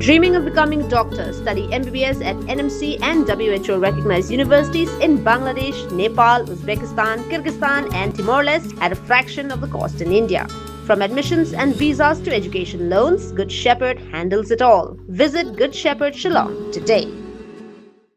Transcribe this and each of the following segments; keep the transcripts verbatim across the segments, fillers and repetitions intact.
Dreaming of becoming a doctor? Study M B B S at N M C and W H O recognized universities in Bangladesh, Nepal, Uzbekistan, Kyrgyzstan, and Timor Leste at a fraction of the cost in India. From admissions and visas to education loans, Good Shepherd handles it all. Visit Good Shepherd Shillong today.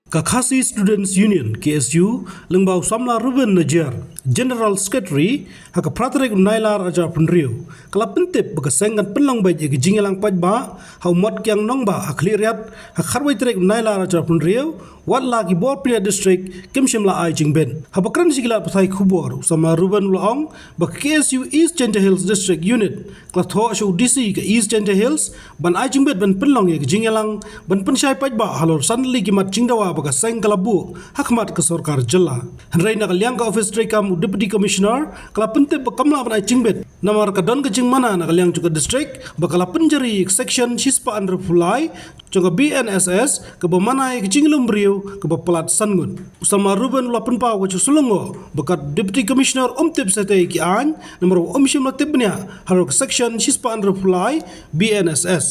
Ka Khasi Students Union, K S U, lyngba u Samla Reuben Najiar, General Secretary, ha ka phra tarik u Nailar arhajar arphew hynriew, ka la pyntip ba ka seng kan pynlong beit ïa ka jingïalang paidbah ha u Motkiang Nongbah ha Khliehriat ha ka khatwei tarik u Nailar arhajar arphew hynriew, wat la ki bor pynïaid district kim shym la ai jingbit. Haba kren sha ki lad pathai khubor, u Samla Reuben u la ong ba ka K S U East Jaintia Hills District Unit ka la thoh sha u D C ka East Jaintia Hills ban ai jingbit ban pynlong ïa ka jingïalang ban pynshai paidbah halor san tylli ki mat jingdawa ba ka seng ka la buh ha khmat ka sorkar jylla. Hynrei na ka liang ka office treikam u Deputy Commissioner ka la pyntip ba kam lah ban ai jingbit namar ka don ka jingmana na ka liang jong ka district ba ka la pynjari ïa ka section shispah hynriewphew lai jong ka B N S S kaba mana ïa ka jinglum briew kaba palat san ngut. U Samla Reuben u la pynpaw ka jingslongo ba ka Deputy Commissioner um tip satia ïa ki aiñ namar ba um shym la tip bniah halor ka section shispah hynriewphew lai B N S S.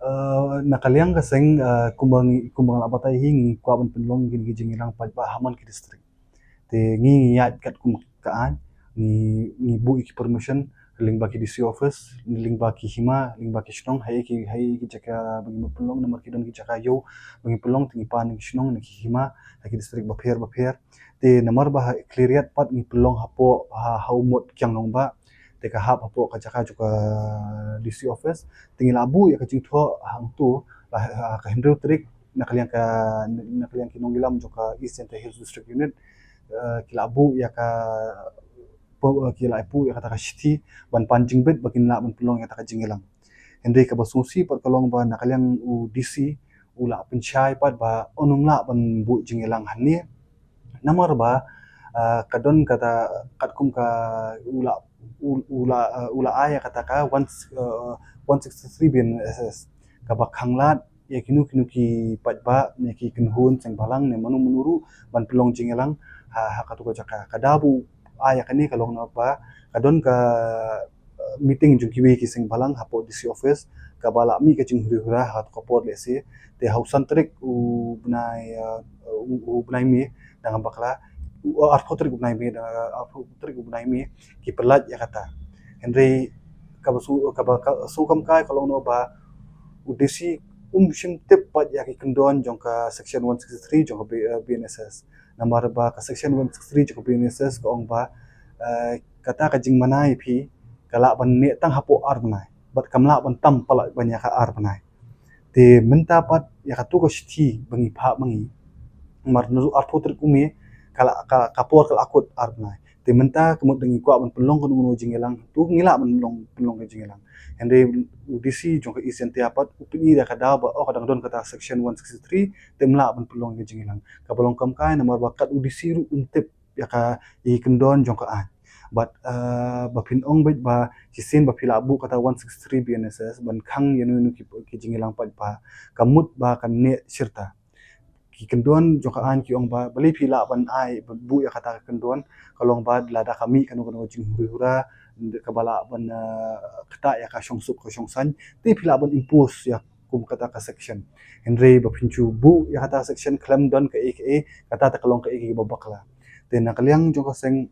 Uh, na ka liang ka seng, uh, kumba ngi, kumba nga la batai hi, ngi kwah ban pynlong kine ki jingïalang paidbah ha man ki district. Te ngi, ngi ïaid katkum ka aiñ, ngi, ngi buh ïa ki permission lyngba ki D C office, lyngba ki hima, lyngba ki shnong, ha ïa ki, ha ïa ki jaka ba ngi pynlong, namar ki don ki jaka ïew ba ngi pynlong, te ngi pan na ki shnong, na ki hima, ha ki district bapher bapher. Te namar ba ha Khliehriat pat ngi pynlong hapoh, ha, ha u Motkiang Nongbah. Te ka hap hapoh ka jaka jong ka D C office. Te ngi la buh ïa ka jingthoh hangto, la, ha ka hynriew tarik, na ka liang ka, na ka liang ki nongïalam jong ka East Jaintia Hills District Unit, eh, ki la buh ïa ka, po-, eh, ki la buh ïa kata ka shithi ban pan jingbit ba kin lah ban pynlong ïa kata ka jingïalang. Hynrei kaba sngewsih pat ka long ba na ka liang u D C u la pynshai pat ba un ym lah ban buh jingïalang hangne. Namar ba, ah, ka don kata katkum ka u la, u, u la, ah, u la ai ïa kata ka one, ah, one sixty-three B N S S kaba khanglad ïa kino kino ki paidbah ne ki kynhun seng bhalang ne mano mano ruh ban pynlong jingïalang ha, ha katu ka jaka. Ka daw ba u ai ïa kane ka long na ba ka don ka, eh, meeting jong kiwei ki seng bhalang hapoh D C office kaba la mih ka jinghuri hura ha katu ka por lehse. Te ha u san tarik u bnai, eh, u, u bnai May, da ngam bakla, u, arphew tarik u bnai May, da, arphew tarik u bnai May, ki pyllait ïa kata. Hynrei kaba shu, kaba, ka, shu kam kai ka long na ba u D C um shym tip pat ïa ki kyndon jong ka section one sixty-three jong ka B-, eh, B N S S. Namar ba ka section one sixty-three jong ka B N S S ka ong ba, eh, kata ka jingmana ïa phi ka lah ban neh tang hapoh ar bnai. Bad kam lah ban tam palat ban ïa ka ar bnai. Te mynta pat ïa katu ka shithi ba ngi phah ma ngi. Namar naduh arphew tarik u May ka la, ka, ka por ka la kut ar bnai. Te mynta ka mut da ngi kwah ban pynlong kano kano jingïalang, to ngi lah ban long, pynlong ka jingïalang. Hynrei u D C jong ka East Jaintia pat u pyni da ka daw ba, oh, ka dang don kata section one sixty-three, te ym lah ban pynlong ka jingïalang. Kaba long kam kai namar ba kat u D C ruh um tip ïa ka, ïa ki kyndon jong ka aiñ. Bad, eh, ba phin ong beit ba shisien ba phi la buh kata one sixty-three B N S S ban khang ïa kino kino ki, ki jingïalang paidbah, ka mut ba kan neh shirta. Ki kyndon jong ka aiñ ki ong ba balei phi lah ban ai, ban buh ïa kata ka kyndon, ka long ba lada ka mih kano kano ka jinghuri hura, kaba lah ban, eh, ktah ïa ka shongsuk ka shongsaiñ, te phi lah ban impose ïa kum kata ka section. Hynrei ba phin shu buh ïa kata ka section khlem don kaei kaei, kata te ka long kaei kaei kaba bakla. Te na ka liang jong ka seng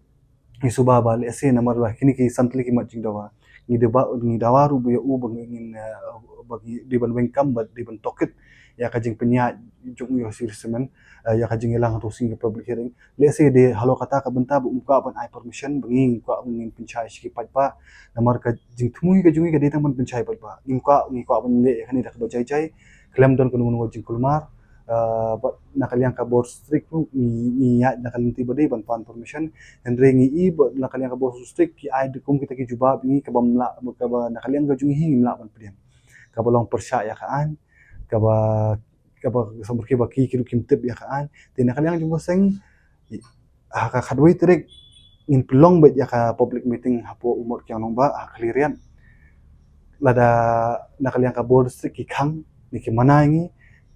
ngi sngewbha ba lehse namar ba kine ki san tylli ki mat jingdawa, ngi dawa, ngi dawa ruh ba ïa u ba ngin, eh, ba ngi dei ban weng kam bad dei ban tohkit ïa ka jingpynïaid jong u ïa u Sir Simon, eh, ïa ka jingïalang ha u Sing ka public hearing. Lehse dei halor kata ka bynta ba um kwah ban ai permission ba ngi, ngi kwah, ngin pynshai sha ki paidbah. Namar ka jingthmu ka jong ngi ka dei tang ban pynshai paidbah. Ngim kwah, ngi kwah ban leh ïa kane da kaba jai jai, khlem don kano kano ka jingkulmar. Ah, bad na ka liang ka bor district ruh ngi, ngi ïaid na ka lynti ba dei ban pan permission. Hynrei ngi i ba na ka liang ka bor district ki ai da kum kita ki jubab ïa ngi kaba ym lah, kaba na ka liang ka jong ngi hi ngim lah ban pdiang. Kaba long pyrshah ïa ka aiñ, kaba, kaba samrkhie ba ki, ki ruh kim tip ïa ka aiñ. Te na ka liang jong ka seng, ha ka khatwei tarik ngin pynlong beit ïa ka public meeting hapoh u Motkiang Nongbah ha Khliehriat. Lada na ka liang ka bor district ki khang ne ki mana ïa ngi,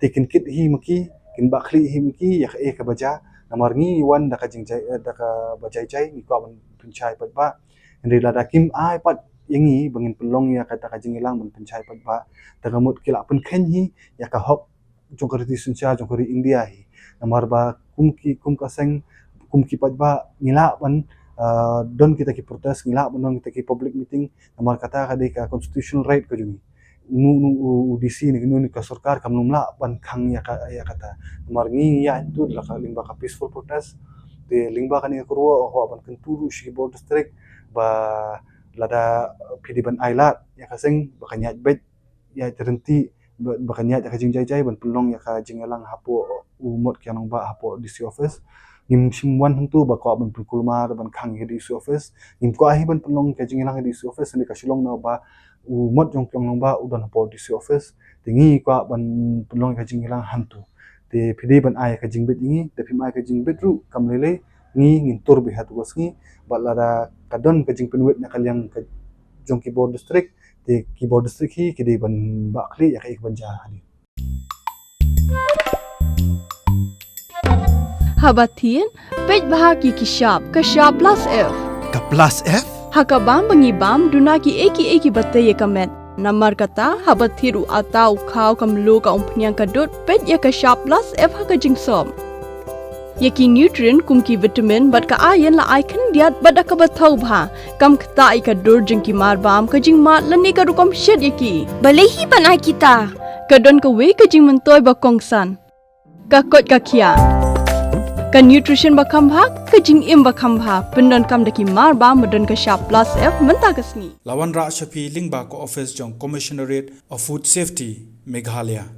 te kin kit hi ma ki, kin bah khlieh hi ma ki ïa kaei kaba jia. Namar ngi wan da ka jingjai, eh, da kaba jai jai, ngi kwah ban pynshai paidbah. Hynrei lada kim ai pat ïa ngi ba ngin pynlong ïa kata ka jingïalang ban pynshai paidbah. Te ka mut ki la pynkheiñ hi ïa ka hok jong ka riti synshar jong ka ri India hi. Namar ba kum ki, kum ka seng, kum ki paidbah ngi lah ban, ah, don kita ki protest, ngi lah ban don kita ki public meeting. Namar kata ka dei ka constitutional right ka jong ngi. Unu, unu, u, u D C ne, unu, unu ka sorkar kam lum lah ban khang ïa ka, ïa kata. Namar ngi ïa tu la ka lyngba ka peaceful protest. Te lyngba kane ka ruh, kwah ban kyntu ruh sha ki bor district ba lada phi dei ban ai lad ïa ka seng, ba kan ïaid beit, ïaid ryntih, ba, ba kan ïaid ïa ka jingjai jai ban pynlong ïa ka jingïalang hapoh u mot ki nongbah hapoh D C office. Ngim shym wan hangtu ba kwah ban pynkulmar ban khang ïa D C office. Ngim kwah hi ban pynlong ka jingïalang ïa D C office, hynrei ka shu long namar ba u mot jong ki nongbah u don hapoh D C office. Te ngi kwah ban pynlong ka jingïalang hangtu. Te phi dei ban ai ka jingbit ïa ngi, te phim ai ka jingbit ruh kam lei lei, ngi ngin tur beit ha tu ka sngi, bad lada ka don ka jingpynwit na ka liang ka jong ki bor district, te ki bor district hi ki dei ban bah khlieh ïa kaei kaban jia hadien. Haba thied, peit bha ïa ki shap, ka shap plus F. Ka plus F? Ha ka bam ba ngi bam, duna kiei kiei kiba tei ïa ka met. Namar kata, haba thied u atta, u khaw, ka mluh, ka umphniang, ka dud, peit ïa ka shap plus F ha ka jingsop. Ïa ki nutrient kum ki vitamin bad ka iron la ai khyndiat bad da kaba thaw bha. Kam ktah ïa ka dur jong ki mar bam, ka jingmad lane ka rukom shet ïa ki. Balei hi ban ai kita? Ka don kawei ka jingmyntoi ba kongsan. Ka koit ka khiah. Ka nutrition ba kham bha, ka jingim ba kham bha. Pyndonkam da ki mar bam ba don ka shap plus F mynta ka sngi. La wanrah sha phi lyngba ka office jong Commissionerate of Food Safety, Meghalaya.